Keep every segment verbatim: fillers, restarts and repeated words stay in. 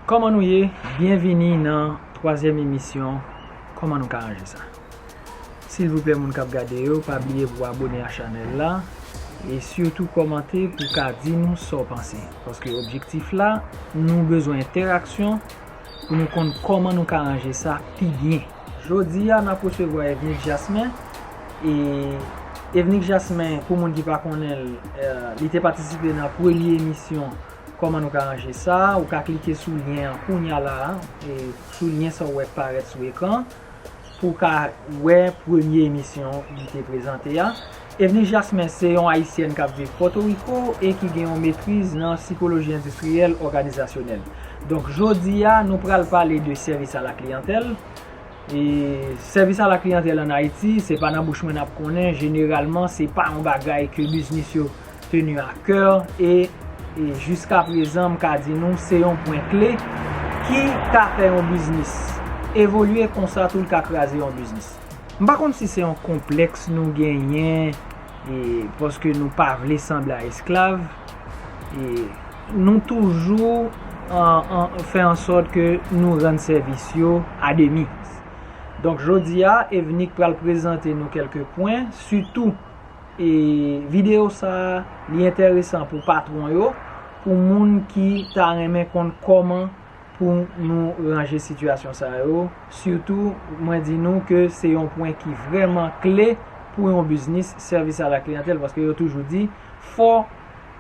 Kòman nou ye? Byenvini nan twazyèm emisyon Kòman nou ka ranje sa. Silvouplè, moun k ap gade yo, pa bliye pou abone a chanèl la e sitou kòmante pou ka di nou sa w panse. Paske objektif la, nou bezwen entèraksyon pou nou konn kòman nou ka ranje sa pi byen. Jodi a, n ap resevwa Evnique Jasmin. E Evnique Jasmin, pou moun ki pa konnen l, eh, li te patisipe nan premye emisyon Kòman nou ka ranje sa. Ou ka klike sou lyen an kounya la, e sou lyen sa w wè k parèt sou ekran, pou w ka wè premye emisyon li te prezante a. Evnique Jasmin se yon ayisyèn k ap viv Pòtoriko e ki gen yon metriz nan sikoloji endistriyèl òganizasyonèl. Donk, jodi a, nou pral pale de sèvis a la kliyantèl. E sèvis a la kliyantèl ann Ayiti, se pa nan bouch mwen n ap konnen, jeneralman, se pa yon bagay ke biznis yo tenu à cœur e, e jiska prezan, m ka di nou, se yon pwen kle ki ka fè yon biznis evolye, konsa tou l ka kraze yon biznis. M pa konn si se yon konplèks nou genyen, e paske nou pa vle sanble a esklav, e nou toujou an, an, fè an sòt ke nou rann sèvis yo a demi. Donk, jodi a, Evnique pral prezante nou kèlke pwen, sitou, e videyo sa a, li enteresan pou patwon yo, pou moun ki ta renmen konn kòman pou nou ranje sitiyasyon sa yo. Sitou, mwen di nou ke se yon pwen ki vrèman kle pou yon biznis, sèvis a la kliyantèl, paske yo toujou di, fò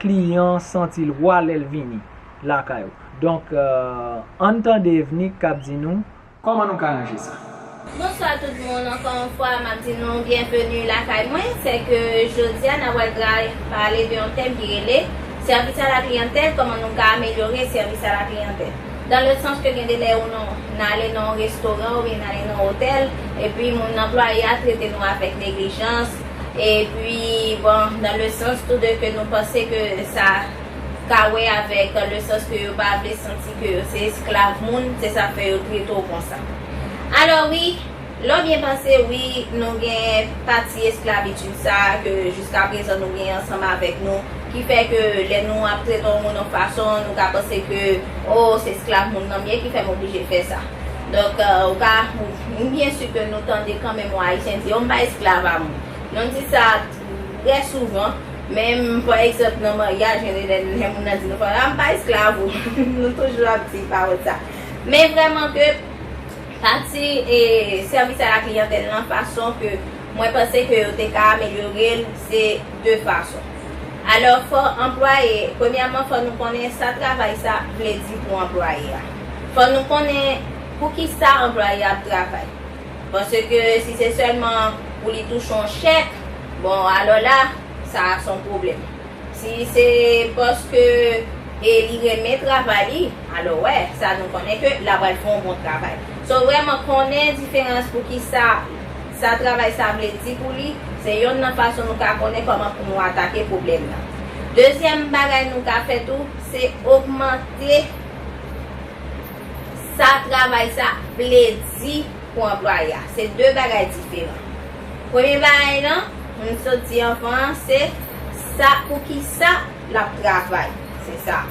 kliyan an santi l wa lè l vini lakay ou. Donk, eh, ann tande Evnique k ap di nou kòman nou ka ranje sa. Bonswa tout moun, ankò yon fwa, m ap di nou byenveni lakay mwen. Se ke jodi a, n ap pral pale de yon tèm ki rele sèvis a la kliyantèl, kòman nou ka amelyore sèvis a la kliyantèl. Dans le sens ke gen de lè ou non, n ale nan yon restoran oubyen n ale nan yon otèl, epi moun anplwaye a trete nou avèk neglijans, epi, bon, dans le sens tou de ke nou panse ke sa ka wè avèk, dans le sens ke yo pa vle santi ke yo se esklav moun, se sa k fè yo trete w konsa. Alò wi, lè w byen panse, wi, nou gen pati esklavitid sa a ke jiska prezan nou gen ansanm avèk nou, ki fè ke lè nou ap trete yon moun yon fason, nou ka panse ke, o, se esklav moun nan m ye ki fè m oblije fè sa. Donk, eh, ou ka, m byen si ke nou tande kanmenm yon Ayisyen di, o, m pa esklav a moun. Nou di sa trè souvan, menm, pa egzanp, nan maryaj, gen de lè, lè moun nan di nou, a, m pa esklav ou. Nou toujou ap di pawòl sa. Men vrèman ke pati, e, sèvis a la kliyantèl nan, fason ke mwen panse ke yo te ka amelyore l, se de fason. Alò, fò anplwaye, premyèman, fò nou konnen sa travay sa vle di pou anplwaye a. Fò nou konnen pou ki sa anplwaye a ap travay. Paske si se sèlman pou li touche yon chèk, bon, alò la, sa a se yon pwoblèm. Si se paske, e, li renmen travay li, alò wè, sa nou konnen ke l ap pral fè yon bon travay. So, vrèman konnen diferans pou ki sa, sa travay sa vle di pou li, se yonn nan fason nou ka konnen kòman pou nou atake pwoblèm nan. Dezyèm bagay nou ka fè tou, se ogmante sa travay sa vle di pou anplwaye a. Se de bagay diferan. Premye bagay lan, m sot di anvan an, se sa, pou ki sa l ap travay. Se sa.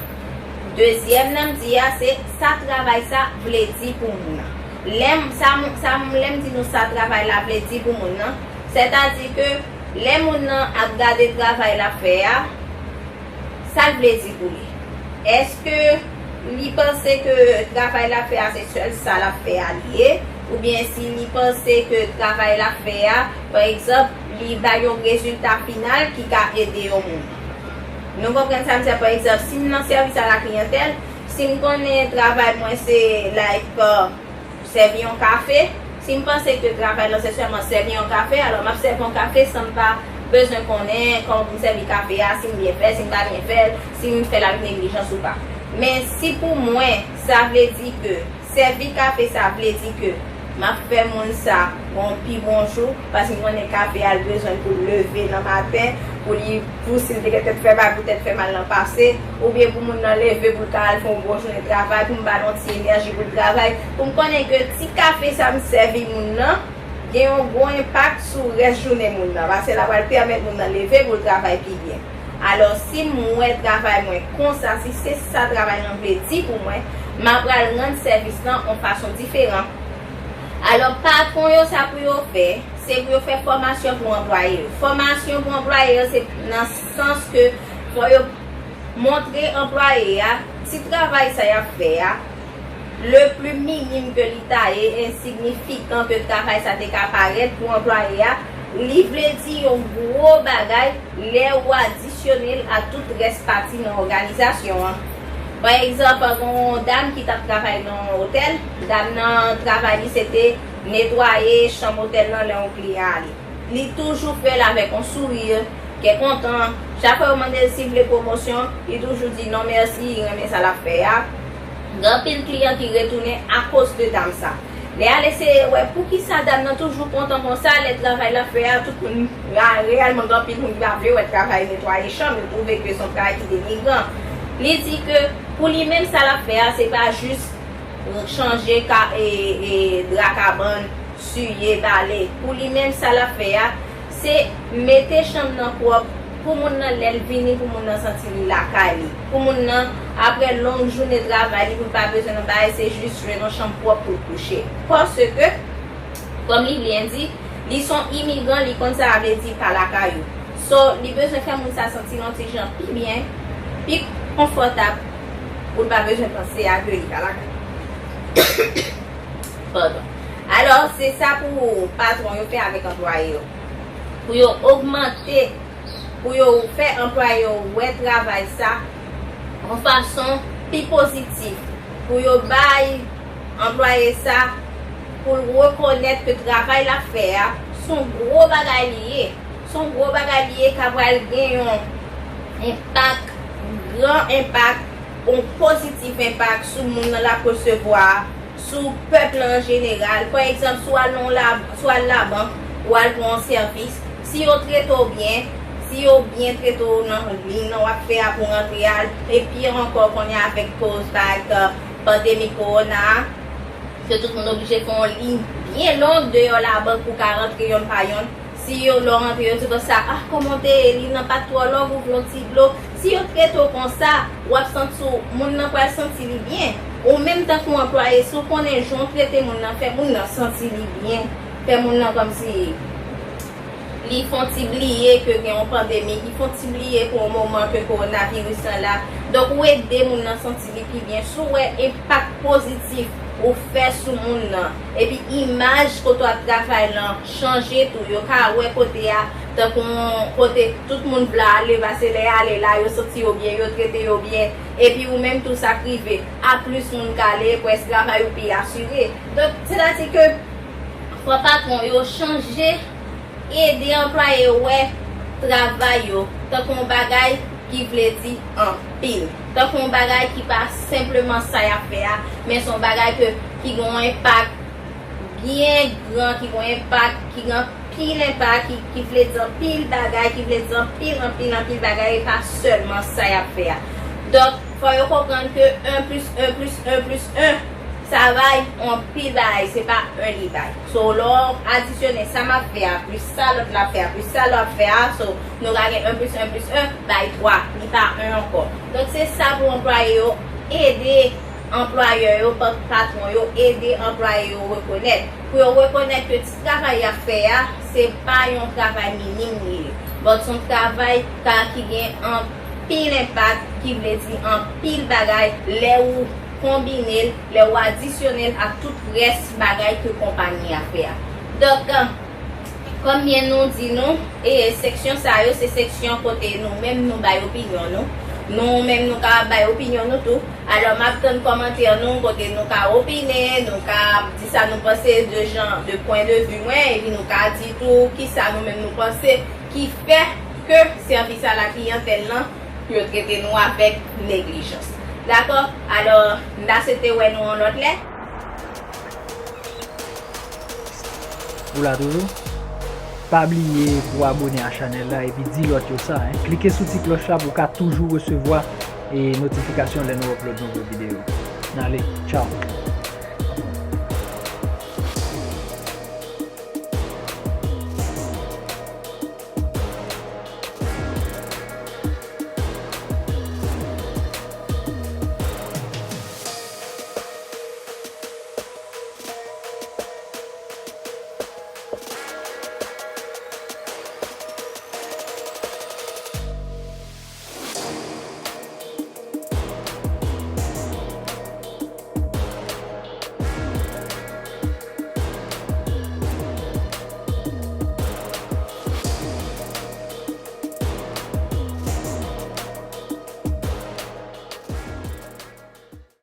Dezyèm nan m di a, se sa travay sa vle di pou moun nan. Lè m, sa, m- sa, m- lè m di nou sa travay la vle di pou moun nan, sètadi ke lè moun nan ap gade travay l ap fè a, sa l vle di pou li? Èske li panse ke travay l ap fè a se sèl sa l ap fè a li ye? Oubyen si li panse ke travay l ap fè a, pa egzanp, li bay yon rezilta final ki ka ede yon moun? Nou konprann sa m di a, pa egzanp, si m nan sèvis a la kliyantèl, si m konnen travay mwen se, like, uh, sèvi yon kafe, si m panse ke travay lan se sèlman sèvi yon kafe, alò m ap sèvi yon kafe san m pa bezwen konnen kòman pou m sèvi kafe a, si m byen fè l, si m pa byen fè l, si m fè l ak neglijans ou pa. Men si pou mwen, sa vle di ke sèvi kafe sa vle di ke m ap fè moun sa yon pi bon jou, paske m konnen kafe a l bezwen l pou l leve nan maten, pou li, pou si l te gentan fè bagay pou tèt fè mal nan pase, oubyen pou moun nan leve pou l ka al fè yon bon jounen travay, pou m ba l yon ti enèji pou l travay, pou m konnen ke ti kafe sa m sèvi moun nan, gen yon gwo enpak sou rès jounen moun nan, paske l ap pral pèmèt moun nan leve pou l travay pi byen. Alò, si m wè travay mwen konsa, si se sa travay lan vle di pou mwen, M a pral rann sèvis lan yon fason diferan. Alò, patwon yo, sa pou yo fè, se pou yo fè fòmasyon pou anplwaye yo. Fòmasyon pou anplwaye yo, se nan sans ke fò yo montre anplwaye a ti travay sa y ap fè a, le pli minim ke li ta ye, ensignifikan ke travay sa te ka parèt pou anplwaye a, li vle di yon gwo bagay lè ou adisyone l a tout rès pati nan òganizasyon an. Pa egzanp, gen yon dam ki t ap travay nan yon otèl, dam nan travay li se te netwaye chanm otèl lan lè yon kliyan ale. Li toujou fè l avèk yon souri, kè kontan. Chak fwa yo mande l si l vle pwomosyon, li toujou di non mèsi, li renmen sa l ap fè a. Gen anpil kliyan ki retounen akoz de dam sa. Lè al eseye wè poukisa dam nan toujou kontan konsa lè travay l ap fè a, tout moun, reyèlman gen anpil moun ki pa vle wè travay netwaye chanm, yo twouve ke se yon travay ki denigran. Li di ke pou li menm sa l ap fè a, se pa jis chanje ka, e, e, dra kabann, siye, bale. Pou li menm, sa l ap fè a, se mete chanm nan pwòp pou moun nan lè l vini, pou moun nan santi li lakay li. Pou moun nan, apre long jounen travay li, pou l pa bezwen nan bagay, se jis jwenn yon chanm pwòp pou l kouche. Paske, kòm li byen di, li se yon imigran, li konn sa vle di pa lakay ou. So, li bezwen fè moun sa santi l yon ti jan pi byen, pi konfòtab, pou l pa bezwen panse a ke li pa lakay. Padon. Alò, se sa pou patwon yo fè avèk anplwaye yo. Pou yo ogmante, pou yo fè anplwaye yo wè travay sa yon fason pi pozitif. Pou yo bay anplwaye sa, pou l rekonèt ke travay l ap fè a, se yon gwo bagay li ye. Se yon gwo bagay li ye, ka pral gen yon enpak, gran enpak, yon pozitif enpak sou moun nan l ap resevwa a, sou pèp la an jeneral. Pa egzanp, si w al nan yon la, si w al labank, ou al pran yon sèvis, si yo trete w byen, si yo byen trete w nan liy nan w ap fè a pou rantre a, e pi ankò kounye a avèk koz, pa egzanp, pandemi kowona a, ke tout moun oblije fè yon liy byen long deyò labank pou ka rantre yonn pa yonn. Si yo, lè w rantre, yo di konsa, ah, kòman w te ye? Liy nan pa t twò long, ou vle yon ti dlo. Si yo trete w konsa, w ap santi w, moun nan pral santi li byen. Ou menm tankou anplwaye, si w konnen jan w trete moun nan, fè moun nan santi li byen, fè moun nan kòmsi li fè yon ti bliye ke gen yon pandemi, li fè yon ti bliye pou yon moman ke kowonaviris lan la. Donk, ou ede moun nan santi li pi byen. Si w wè enpak pozitif ou fè sou moun nan, epi imaj kote w ap travay lan chanje tou, yo ka wè kote a tankou yon kote tout moun vle ale, paske lè y ale la, yo santi yo byen, yo trete yo byen, epi ou menm tou sa k rive a plis moun k ale, prèske travay ou pi asire. Donk, sètadi ke fò patwon yo chanje ede anplwaye yo wè travay yo tankou yon bagay ki vle di anpil. Tankou yon bagay ki pa senpleman sa y ap fè a, men se yon bagay ke, ki gen yon enpak byen gran, ki gen yon enpak, ki gen anpil enpak, ki, ki vle di anpil bagay, ki vle di anpil, anpil, anpil bagay, e pa sèlman sa y ap fè a. Donk, fò yo konprann ke en plis en plis en plis en, sa bay yon pil bagay, se pa en li bay. So, lè w adisyone sa m ap fè a, plis sa lòt la ap fè a, plis sa lòt ap fè a, so, nou ka gen en plis en plis en bay twa, li pa en ankò. Donk, se sa pou anplwaye yo ede anplwayè yo, pa-, patwon yo, ede anplwaye yo rekonèt. Pou yo rekonèt ke ti travay y ap fè a, se pa yon travay minim li ye. But se yon travay ka, ki gen anpil enpak, ki vle di anpil bagay, lè ou konbine l, lè ou adisyone l ak tout rès bagay ke konpayi a fè a. Donk, kòm byen nou di nou, e seksyon sa yo, se seksyon kote nou menm nou bay opinyon nou. Nou menm nou ka bay opinyon nou tou. Alò, m ap tann kòmantè nou, kote nou ka opine, nou ka di sa nou panse de jan, de pwen de vi mwen, epi nou ka di tou kisa nou menm nou panse ki fè ke sèvis a la kliyantèl lan, yo trete nou avèk neglijans. Dakò? Alò, m ta swete wè nou yon lòt lè. Ou la toujou? Pa bliye pou abone a chanèl la epi di lòt yo sa, hein. Klike sou ti klòch la pou w ka toujou resevwa, e, notifikasyon lè nou upload nouvo videyo. N ale, tchaw.